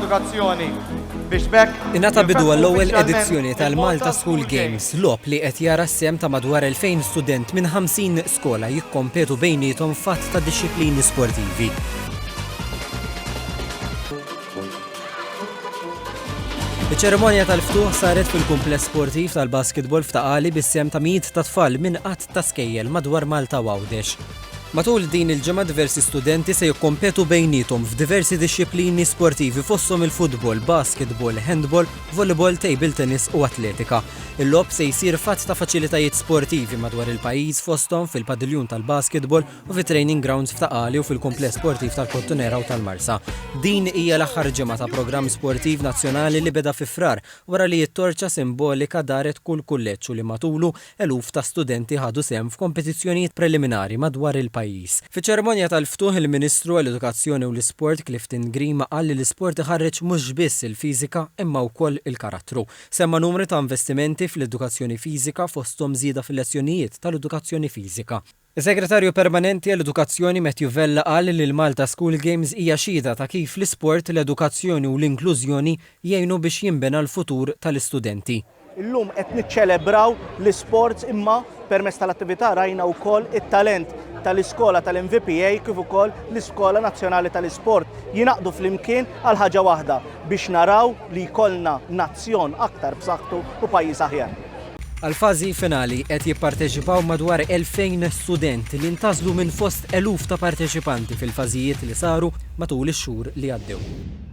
tal-Edukazzjoni biex b'hekk Ingħata bidu jinfetħu għall-ewwel uffiċjalment edizzjoni tal-Malta il-Malta School School Games, Games. logħob li qed jara s-sehem ta' madwar 2,000 student minn 50 skola jikkompetu bejniethom f'għadd ta' dixxiplini sportivi. Iċ-ċerimonja tal-ftuħ saret fil-kumpless sportiv tal-basketball f'Ta' Qali bis-sehem ta' mijiet ta' tfal minn għadd ta' skejjel madwar Malta u Għawdex. Matul din il-ġimgħa diversi studenti se jikkompetu bejniethom f'diversi dixxiplini sportivi fosthom il-futbol, basketball, handball, volleyball, table tennis u atletika. Il-logħob se jsir f'għadd ta' faċilitajiet sportivi madwar il-pajjiż fosthom fil-padiljun tal-basketball u fit-training grounds f'Ta' Qali u fil-Kumpless Sportiv tal-Kottonera u tal-Marsa. Din hija l-aħħar ġimgħa ta' programm sportiv nazzjonali li beda fi Frar wara li t-torċa simbolika daret kull kulleġġ u li matulu eluf ta' studenti ħadu sehem f'kompetizzjonijiet preliminari madwar il-pajjiż. Fiċ-ċerimonja tal-ftuħ il-Ministru għall-Edukazzjoni u l-Isport Clifton Grima qal li l-isport iħarreġ mhux biss il-fiżika imma wkoll il-karattru. Semma numri ta' investimenti fl-edukazzjoni fiżika fosthom żieda fil-lezzjonijiet tal-edukazzjoni fiżika. Is-Segretarju Permanenti għall-Edukazzjoni Matthew Vella qal li l-Malta School Games hija xhieda ta' kif l-isport, l-edukazzjoni u l-inklużjoni jgħinu biex jinbena l-futur tal-istudenti. Illum qed niċċelebraw l-isports imma permezz tal-attività rajna wkoll it-talent tal-iskola tal-MVPA kif ukoll l-Iskola Nazzjonali tal-Isport jingħaqdu flimkien għal ħaġa waħda biex naraw li jkollna nazzjon aktar b'saħħtu u pajjiż aħjar. Għall-fażi finali qed jipparteċipaw madwar 2,000 student li ntgħażlu minn fost eluf ta' parteċipanti fil-fażijiet li saru matul ix-xhur li għaddew.